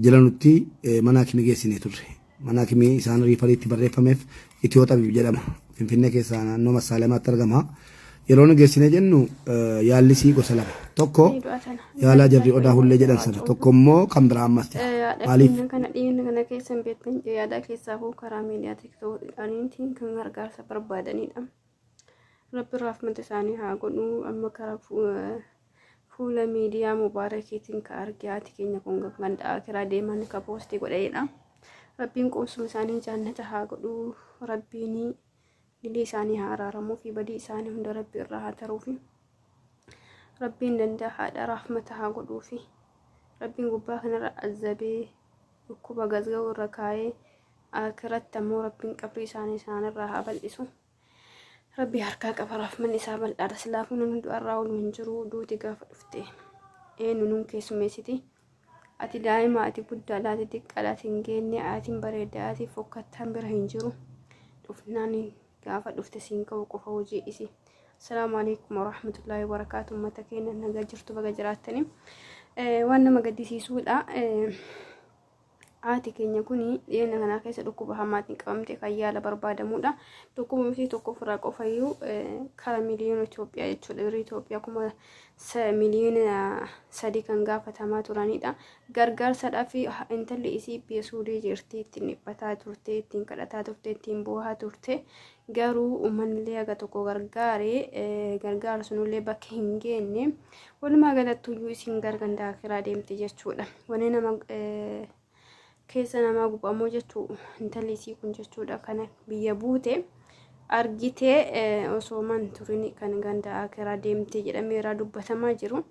Jala nutti mana hakimii geessinee turre. Mana hakimii isaan riifariitti barreeffameef Itiyoo Xabiib jedhama. Finfinnee keessaa naannoo Massaalamaatti argama. Yeroo nu geessinee jennu yaallisii gosa lama. Tokko yaalaa jarri odaa hullee jedhan sana. Tokko immoo kan biraa ammas jira. Maaliif? Dhiyeenya kana dhiyeenya kana keessa hin beektan yaadaa keessaafuu karaa miidiyaa tiktookii kan gargaarsa barbaadanidha. Rabbi rahmata isaanii haa godhu amma karaa fuula miidiyaa mubaarakiitiin ka arge haati keenya kun ganda akiraa deeman ka poostii godheedha. Rabbiin qubsuma isaanii jaannata haa godhu. Rabbiin dilii isaanii haa araaramuu fi badii isaanii hunda Rabbi irraa haa taruufi. Rabbiin danda'a haadha rahmata haa godhuufi. Rabbiin gubbaa kanarra azabee dhukkuba gazga'u irra kaa'ee akiratti ammoo Rabbiin qabrii isaanii isaanirraa haa bal'isu. Rabbi harkaa qaba rahmanni isaa bal'aadha silaafuu namni du'arraa oolu hin jiru duuti gaafa dhufte eenyu nun keessummeessiti ati daa'ima ati guddaadha ati xiqqaadha ati hin geenne ati hin bareedda ati fokkattaan bira hin jiru dhufnaan gaafa dhufte siin ka'u qofa hojii isi. Assalaamu alaikum warahmatullaahi wabarakaatu uummata keenya nagaa jirtu baga jiraattanii waan nama gaddisiisuudha. Haati keenya kun dhiyeenya kanaa keessa dhukkuba hamaatiin qabamte kan yaala barbaadamudha. Dhukkuba miti tokko ofirraa qofayyuu kara miliyoona Itoophiyaa jechuudha. Birrii Itoophiyaa 3 miliyoona kan gaafatamaa turanidha. Gargaarsadhaaf intalli isii biyya Suudii jirti ittiin dhiphataa turte, ittiin kadhataa turte, ittiin boohaa turte. Garuu uummanni haga tokko gargaare gargaara sunillee bakka hin geenne. Walumaa galattuyyuu isiin gara ganda akiraa deemte jechuudha. Wanni nama keessa namaa gubamuu jechuu intalli isii kun jechuudha kana biyya buute argitee osoo man turin kan ganda akiraa deemte jedhamee irraa dubbatamaa jiru.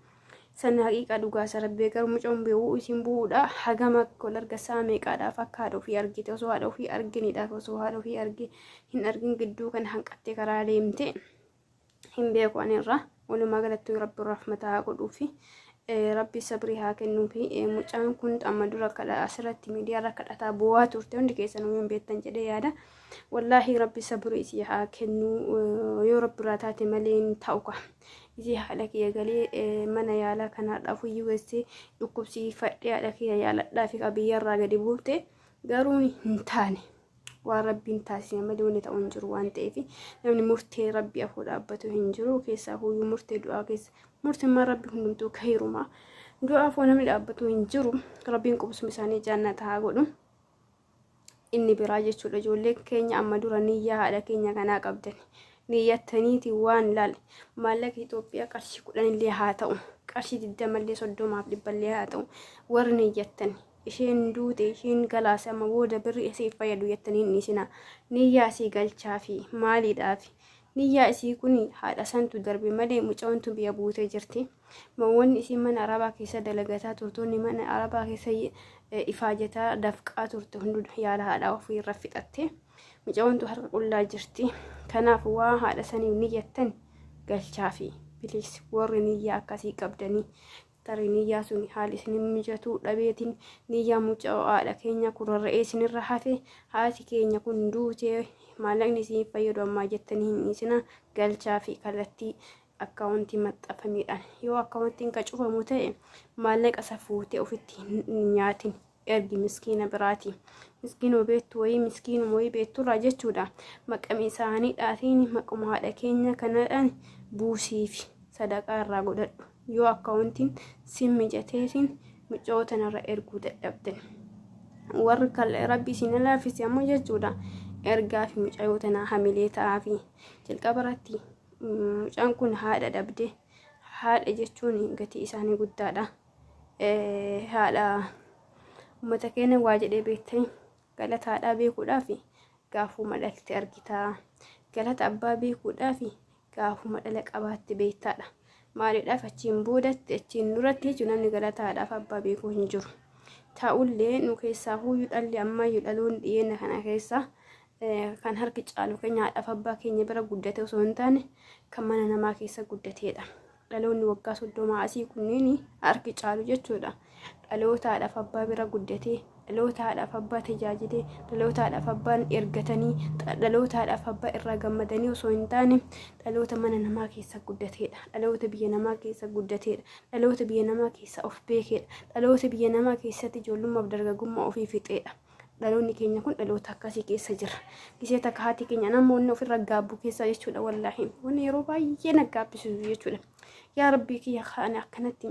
Sana haqiiqaa dhugaa isa rabbee garuu mucaan bu'uu isiin bu'uudha hagam akka wal arga isaa meeqaadhaaf akka haadha ofii argite osoo haadha ofii arginiidhaaf osoo haadha ofii argi hin argin gidduu kan hanqattee karaa deemte hin beeku ani irraa. Walumaa galatti Rabbi rahmata haa godhuufi, Rabbi sabrii haa kennuufi. Mucaan kun amma dura kadha asirratti miidiyaa irra kadhataa bu'aa turte hundi keessan hin beektan jedhee yaada. Wallaahi Rabbi sabrii isii haa kennu, yoo Rabbi irraa taate malee hin ta'u ka. Isii haadha kiyya galee mana yaalaa kanaa dhafuyyuu geessee dhukkubsiifadhee haadha kiyya yaaladhaa fi biyyarraa gadi buute garuu hin taane. Waan Rabbiin taasise malee wanni ta'u hin jiru waan ta'eef namni murtee Rabbi afoo dhaabbatu hin jiru. Keessaa huyyuu murtee du'aa keessa murtummaan Rabbi hundumtuu kayruma du'aa afoo namni dhaabbatu hin jiru. Rabbiin qubsuma isaanii jaannata haa godhu. Inni biraa jechuudha, ijoollee keenya amma dura niyyaa haadha keenya kanaa qabdan niyyattaniiti waan laal maallaqa Itoophiyaa qarshii 10 illee haa ta'u, qarshii 20 illee, 30f 100 illee haa ta'u, warri niyyattan isheen duute isheen galaase amma booda birri isiif fayyadu jettanii hin dhiisina. Niyyaa isii galchaafi. Maaliidhaafi niyyaa isii kun haadha santu darbe malee mucaantu biyya buutee jirti. Wanni isiin mana arabaa keessa dalagataa turtoonni mana arabaa keessa ifaajataa dafqaa turte hunduu yaala haadhaa ofii irra fixatte. Mucaantu harka qullaa jirti. Kanaaf waa haadha saniif niyyattan galchaafi please, warri niyyaa akkasii qabdanii. Tarii niyyaa sun haali isin mijatuu dhabeetiin niyyaa mucaa haadha keenya kun rarra'ee isinirra hafe. Haati keenya kun duutee maallaqni isin fayyadu ammaa jettanii hin dhiisina, galchaa fi kallattii akkaawuntii maxxanfameedhaan. Yoo akkaawuntiin ka cufamu ta'e maallaqa isa fuutee ofitti hin nyaatin, ergi miskiina biraati. Miskiinuma beektu wayii, miskiinuma wayii beekturraa jechuudha. Maqami isaaniidhaatiin maquma haadha keenya kanadhaan buusiifi sadaqaa irraa godhadhu. Yoo akkaawuntiin sin mijateetiin mucoo tanarra erguu dadhabdan. Warri kan Rabbi isin laaffise ammoo jechuudha. Ergaa fi mucayyoo tanaa hamilee ta'aafi. Jalqaba irratti mucaan kun haadha dhabde. Haadha jechuun gatii isaanii guddaadha. Haadha uummata keenya waa jedhee beektanii galata haadhaa beekuudhaaf gaafuma dhalte argitaa. Galata abbaa beekuudhaaf gaafuma dhala qabaatte beektaadha. Maaliidhaaf achiin boodatti achiin duratti jechuun namni galata haadhaaf abbaa beekuu hin jiru. Ta'ullee nu keessaa huyyuu dhalli ammayyuu dhaloonni dhiyeenya kana keessa kan harki caalu keenya haadhaaf abbaa keenya bira guddate osoo hin taane kan mana namaa keessa guddateedha. Dhaloonni waggaa 30 asii kunneen harki caalu jechuudha. Dhaloota haadhaaf abbaa bira guddatee, dhaloota haadhaaf abbaa tajaajilee, dhaloota haadhaaf abbaan ergatanii, dhaloota haadhaaf abbaa irraa gammadanii osoo hin taane dhaloota mana namaa keessa guddateedha. Dhaloota biyya namaa keessa guddateedha. Dhaloota biyya namaa keessa of beekeedha. Dhaloota biyya namaa keessatti ijoollummaaf dargaggummaa ofii fixeedha. Dhaloonni keenya kun dhaloota akkasii keessa jira. Gisee takka haati keenya namoonni ofirra gaabbu keessa jechuudha wallaahi. Wanni yeroo baay'ee na gaabbisiisu jechuudha. Yaa Rabbii kiyya ani akkanatti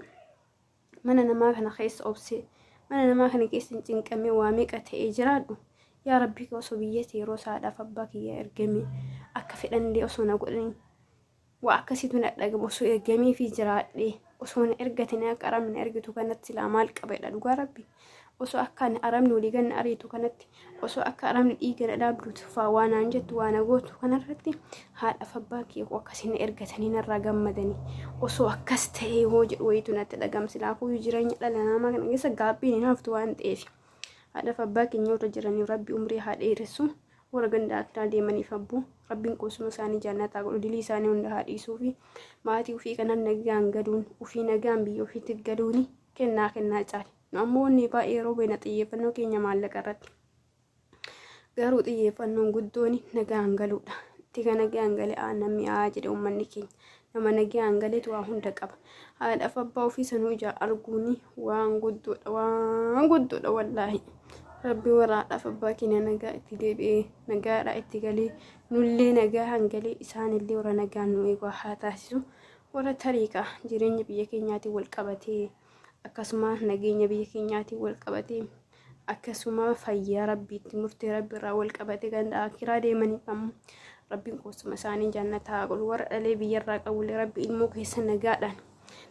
mana namaa kana keessa obsee mana namaa kana keessa hin cinqamee waa meeqa ta'ee jiraadhu. Yaa Rabbii kiyya osoo biyyatti yeroo saadhaaf abbaa kiyya ergamee akka fedhanillee osoo na godhanii waa akkasiitu na dhagama osoo ergamee fi jiraadhee osoo na ergatanii akka aramni na ergitu kanatti silaa maal qabedha dhugaa Rabbi. Osoo akka ani aramni walii ganna ariitu kanatti osoo akka aramni dhiiga na dhaabdutu faa waa naan jettu waa na gootu kanarratti haadhaaf abbaa kiyya koo akkasii na ergatanii narraa gammadanii osoo akkas ta'ee hoo jedhu wayitu natti dhagama silaafuu jireenya dhala namaa kana keessa gaabbiin hin haftu waan ta'eef haadhaaf abbaa keenya warra jiraniif rabbi umrii haa dheeressu warra ganda akiraa deemaniif abbuu rabbiin qubsuma isaanii jannataa godhu dilii isaanii hunda haa dhiisuu fi maatii ofii kanan nagaan galuun ofii nagaan biyya ofiitti galuuni kennaa kennaa caale. Nu ammoo wanni baay'ee yeroo beena xiyyeeffannoo keenya maallaqa irratti. Garuu xiyyeeffannoon guddoon nagaan galuudha. Tika nagaan gale aannan mi'aa jedhe uummanni keenya. Nama nagaan galetu waa hunda qaba. Haadhaaf abbaa ofii sanuu ijaa arguuni waan guddoodha waan guddoodha wallaahi. Rabbi warra haadhaaf abbaa keenya nagaa itti deebi'ee nagaadhaa itti galee nullee nagaa hangalee isaanillee warra nagaan nu eegu haa taasisu. Warra tariiqa jireenya biyya keenyaatiin wal qabatee akkasuma nageenya biyya keenyaatiin wal qabatee akkasuma fayyaa rabbiitti murtee rabbi irraa wal qabatee ganda akiraa deemaniif ammoo rabbiin qubsuma isaanii jannata haa godhu warra dhalee biyyarraa qabullee rabbi ilmoo keessa nagaadhaan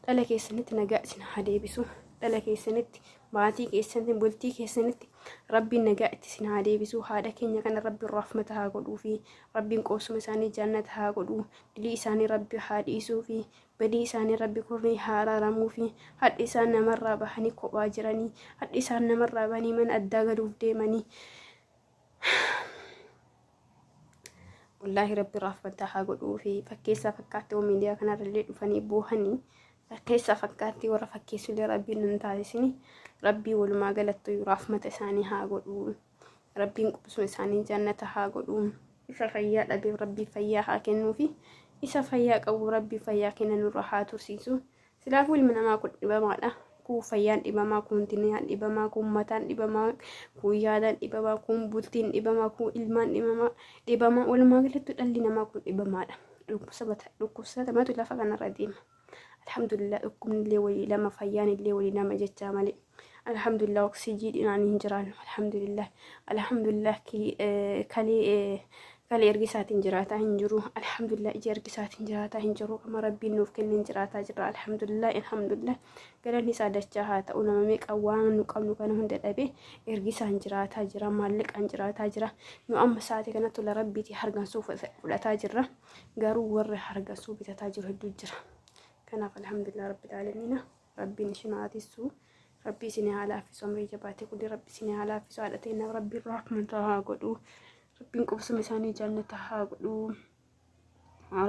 dhala keessanitti nagaa isin haa deebisu dhala keessanitti maatii keessanitti bultii keessanitti rabbiin nagaa itti isin haa deebisu haadha keenya kana rabbiin rahmata haa godhuu fi rabbiin qubsuma isaanii jannata haa godhu dilii isaanii rabbi haa dhiisuu fi Badii isaanii Rabbi kurnii haa araaramuufi. Hadhi isaan namarraa bahanii kophaa jiranii. Hadhi isaan namarraa bahanii mana addaa galuuf deemanii. Wallaahi Rabbi rahmataa haa godhuufi. Fakkeessaa fakkaatti oo miidiyaa kanarrallee dhufanii boohanii. Fakkeessaa fakkaatti warra fakkeessullee Rabbiin nun taasisini. Rabbii walumaa galattu rahmata isaanii haa godhuu. Rabbiin qubsuma isaanii jannata haa godhu. Isa fayyaa dhabeef Rabbii fayyaa haa kennuufi. Isa fayyaa qabu Rabbii fayyaa kenna nurra haa tursiisu. Silaafuu ilmi namaa kun dhibamaadha. Kun fayyaan dhibamaa, kun diniyaan dhibamaa, kun mataan dhibamaa, kun yaadaan dhibamaa, kun bultiin dhibamaa, kun ilmaan dhibamaa, dhibamaa. Walumaa galatti dhalli namaa kun dhibamaadha. Dhukkubsatamatu lafa kanarra deema. Alhamdulillah dhukkubni illee walii lama fayyaan illee walii lama jechaa malee. Alhamdulillah oksijiidhaan hin jiraannu. Alhamdulillah alhamdulillah kalee kalee ergisaatiin jiraataa hin jiru. Alhamdulillah ija ergisaatiin jiraataa hin jiru. Kama rabbiin nuuf kenneen jiraataa jirra. Alhamdulillah alhamdulillah galanni isaa dachaa haa ta'u nama meeqa waan nu qabnu kana hunda dhabe ergisaan jiraataa jira maallaqaan jiraataa jira. Nu amma sa'aatii kana tola rabbiitii hargansuu fudhataa jirra. Garuu warri hargansuu bitataa jiru hedduu jira. Kanaaf alhamdulillah rabbil aalamiina rabbiin isin haa tissu rabbi isin haa laaffisu amrii jabaatee kulli rabbi isin haa laaffisu haadha teennaaf rabbiin rahmata haa godhu rabbiin qubsuma isaanii jannata haa godhu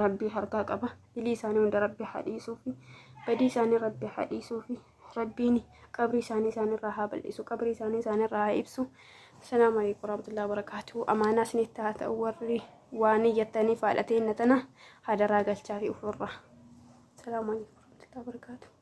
rabbii harkaa qaba dilii isaanii hunda rabbi haa dhiisuufi badii isaanii rabbi haa dhiisuufi rabbiin qabrii isaanii isaanirraa haa bal'isu qabrii isaanii isaanirraa haa ibsu. Salaamu alaikum warahmatullahi wabarakatuh. Amaanaa isinitti haa ta'u warri waan iyyattaniif haadha teenna tana hadaraa galchaa fi ofirraa. Salaamu alaikum warahmatullahi wabarakatuh.